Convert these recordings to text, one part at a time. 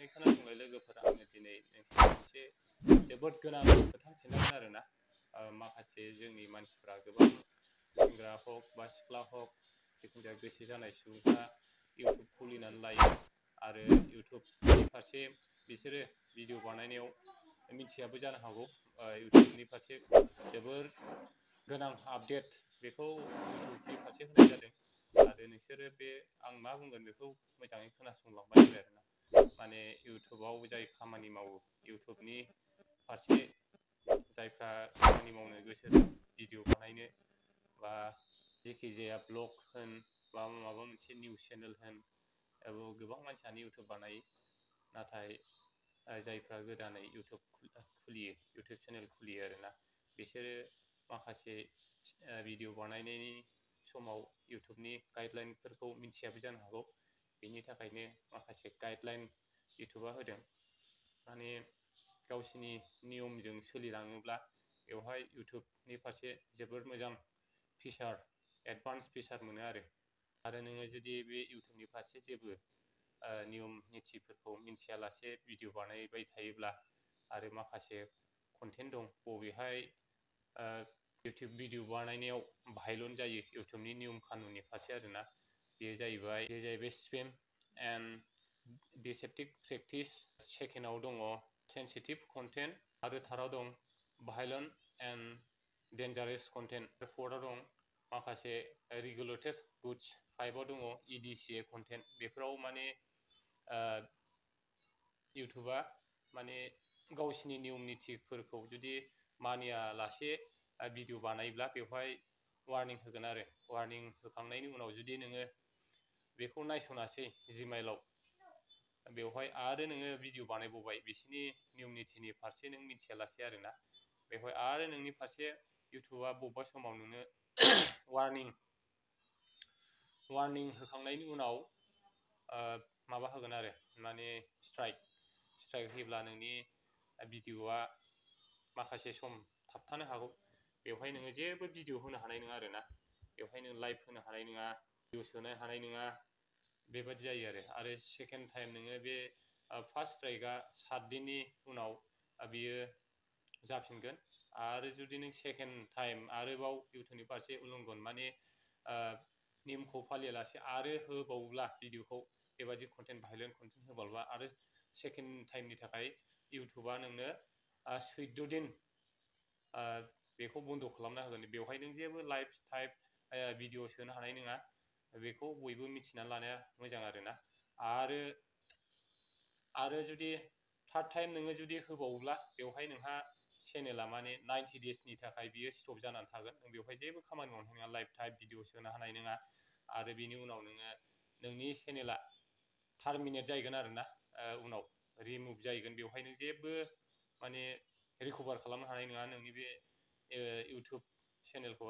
मोजाङै खोनासंलाय लोगोफोर, आङो दिनै नोंसोरनो मोनसे जोबोद गोनां खोथा खिन्थागोन आरोना। माखासे जोंनि मानसिफ्रा गोबां सेंग्रा हक बा सिख्ला हक जिखुनु जाया गोसो जानाय सुबुंफ्रा इउटुब खुलिनानै लायो आरो इउटुबनि फारसे बिसोरो भिडिअ बानायनायाव मिथियाबो जानो हागौ। इउटुबनि फारसे जोबोर गोनां आपडेट बेखौ इउटुबनि फारसे होनाय जादों आरो नोंसोरो बे आं मा बुंगोन बेखौ मोजाङै खोनासंलांबानो जाबाय आरोना। माने इउटुबाव जाय खामानि मावो, इउटुबनि फारसे जायफ्रा खामानि मावनो गोसो दं, भिडिअ बानायनो बा जेखि जाया ब्लग होन बा माबा मोनसे निउस चेनेल होन, गोबां मानसियानो इउटुब बानायो। नाथाय जायफ्रा गोदानै इउटुब खुलियो, इउटुब चेनेल खुलियो आरोना, बिसोरो माखासे भिडिअ बानायनायनि समाव इउटुबनि गाइडलाइनफोरखौ मिथियाबो जानो हागौ। बेनि थाखायनो माखासे गाइडलाइन इउटुबा होदों। माने गावसिनि नियमजों सोलिलाङोब्ला बेवहाय इउटुबनि फारसे जोबोर मोजां फिचार, एडभान्स फिचार मोनो आरो नोङो जुदि बे इउटुबनि फारसे जेबो नियम निथिफोरखौ मिथियालासे भिडिअ बानायबाय थायोब्ला, आरो माखासे कन्टेन्ट दं बबेहाय इउटुब भिडिअ बानायनायाव भाइरल जायो इउटुबनि नियम खानुननि फारसे आरोना। बेयो जाहैबाय स्पेम एन्ड डिसेप्टिभ प्रेक्टिस। सेकेन्डआव दङ सेन्सिटिभ कन्टेन्ट आरो थार्डआव दं भायलेन्ट एन्ड डेन्जारास कन्टेन्ट। फर्थआव दं माखासे रेगुलेटेड गुड्स। फाइभआव दङ EDCA कन्टेन्ट। बेफोराव माने इउटुबा माने गावसिनि नियम निथिफोरखौ जुदि मानियालासे भिडिअ बानायोब्ला बेवहाय वार्निं होगोन आरो वार्निं होखांनायनि उनाव जुदि नोङो बेखौ नायसनासै जिमेइलाव, बेवहाय आरो नोङो भिडिअ बानायबावबाय बिसोरनि नियम निथिनि फारसे नों मिथियालासे आरोना, बेवहाय आरो नोंनि फारसे इउटुबा बबेबा समाव नोंनो वार्निं होखांनायनि उनाव माबा होगोन आरो माने स्ट्राइक होयोब्ला नोंनि भिडिअआ माखासे सम थाबथानो हागौ। बेवहाय नोङो जेबो भिडिअ होनो हानाय नङा आरोना। बेवहाय नों लाइभ होनो हानाय नङा, भिडिअ सोनो हानाय नङा, बेबादि जायो आरो सेकेन्ड टाइम नोङो बे फार्स्ट स्ट्राइकआ 7 दिननि उनाव बियो जाफिनगोन। आरो जुदि नों सेकेन्ड टाइम आरोबाव इउटुबनि फारसे उल्लंघन माने नियमखौ फालियालासे आरो होबावोब्ला भिडिअखौ, बेबादि कन्टेन्ट भाइलेन्ट कन्टेन्ट होबावोब्ला आरो सेकेन्ड टाइमनि थाखाय इउटुबा नोंनो 14 दिन बेखौ बन्द खालामना होगोन। बेवहाय नों जेबो लाइभ टाइप भिडिअ सोनो हानाय नङा। बेखौ बयबो मिथिनानै लानाया मोजां आरोना। आरो जुदि थार्ड टाइम नोङो जुदि होबावोब्ला बेवहाय नोंहा चेनेला माने 90 डेजनि थाखाय बियो स्टप जानानै थागोन। नों बेवहाय जेबो खामानि मावनो हानाय नङा, लाइभ टाइप भिडिअ सोनो हानाय नङा। आरो बिनि उनाव नोंनि चेनेला टार्मिनेट जाहैगोन आरोना, उनाव रिमुभ जाहैगोन। बेवहाय नों जेबो माने रिकभार खालामनो हानाय नङा नोंनि बे इउटुब चेनेलखौ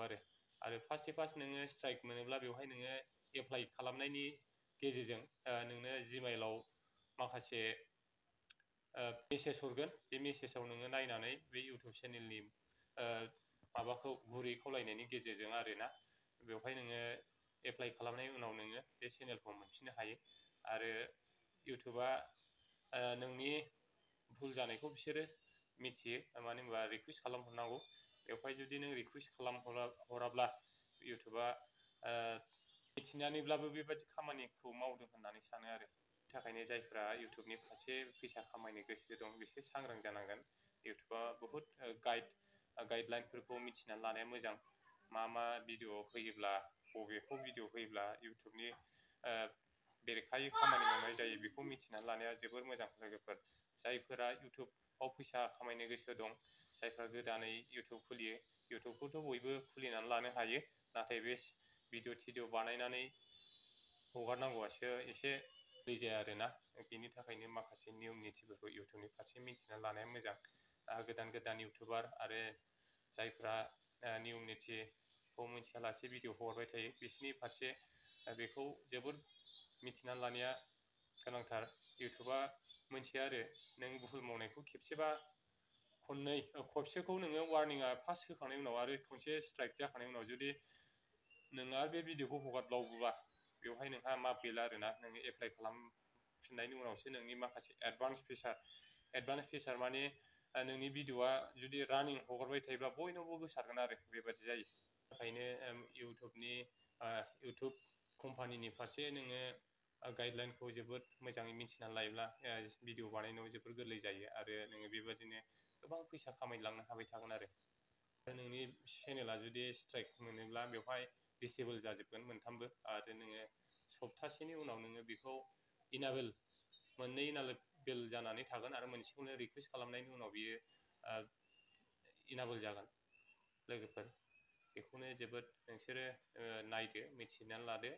आरो फार्स्ट नोङो स्ट्राइक मोनोब्ला बेवहाय नोङो एप्लाइ खालामनायनि गेजेरजों नोंनो जिमेइलाव माखासे मेसेज हरगोन। बे मेसेजाव नोङो नायनानै बे इउटुब चेनेलनि माबाखौ गुरै खावलायनायनि गेजेरजों आरोना, बेवहाय नोङो एप्लाइ खालामनायनि उनाव नोङो बे चेनेलखौ मोनफिननो हायो। आरो इउटुबा नोंनि भुल जानायखौ बिसोरो मिथियो, मानो होनबा रिकुवेस्ट खालामहरनांगौ। बेवहाय जुदि नों रिकुवेस्ट खालामहराब्ला इउटुबा मिथिनानैब्लाबो बेबादि खामानिखौ मावदों होननानै सानो आरो। थाखायनो जायफ्रा इउटुबनि फारसे फैसा खामायनो गोसो दं बिसोर सांग्रां जानांगोन। इउटुबा बहुद गाइडलाइनफोरखौ मिथिनानै लानाया मोजां। मा भिडिअ होयोब्ला, बबेखौ भिडिअ होयोब्ला इउटुबनि बेरेखायै खामानि मावनाय जायो बेखौ मिथिनानै लानाया जोबोर मोजां लोगोफोर। जायफोरा इउटुबाव फैसा खामायनो गोसो दं, जायफ्रा गोदानै इउटुब खुलियो, इउटुबखौथ' बयबो खुलिनानै लानो हायो। नाथाय बे भिडिअ थिडिअ बानायनानै हगारनांगौआसो एसे दै जाया आरोना। बेनि थाखायनो माखासे नियम निथिफोरखौ इउटुबनि फारसे मिथिनानै लानाया मोजां। गोदान इउटुबार आरो जायफ्रा नियम निथिखौ मिथियालासे भिडिअ हगारबाय थायो, बिसोरनि फारसे बेखौ जोबोर मिथिनानै लानाया गोनांथार। इउटुबा मोनसे आरो नों भुल मावनायखौ खेबसेखौ नोङो वार्निंआ फार्स्ट होखांनायनि उनाव आरो खनसे स्ट्राइक जाखांनायनि उनाव जुदि नोङो आरो बे भिडिअखौ हगारबावोब्ला बेवहाय नोंहा माफ गैला आरोना। नोङो एप्लाइ होफिननायनि उनावसो नोंनि माखासे एडभान्स फिचार माने नोंनि भिडिअआ जुदि रानिं हगारबाय थायोब्ला बयनावबो गोसारगोन आरो बेबादि जायो। ओंखायनो इउटुब कम्पानिनि फारसे नोङो गाइडलाइनखौ जोबोद मोजाङै मिथिनानै लायोब्ला भिडिअ बानायनायाव जोबोद गोरलै जायो आरो नोङो बेबादिनो गोबां फैसा खामायलांनो हाबाय थागोन आरो नोंनि चेनेला जुदि स्ट्राइक मोनोब्ला बेवहाय दिसेबोल जाजोबगोन मोनथामबो आरो नोङो सप्तासेनि उनाव नोङो बेखौ मोननै इनाबेल जानानै थागोन आरो मोनसेखौनो रिकुवेस्ट खालामनायनि उनाव बियो इनाबेल जागोन। लोगोफोर बेखौनो जोबोद नोंसोरो नायदो मिथिनानै लादो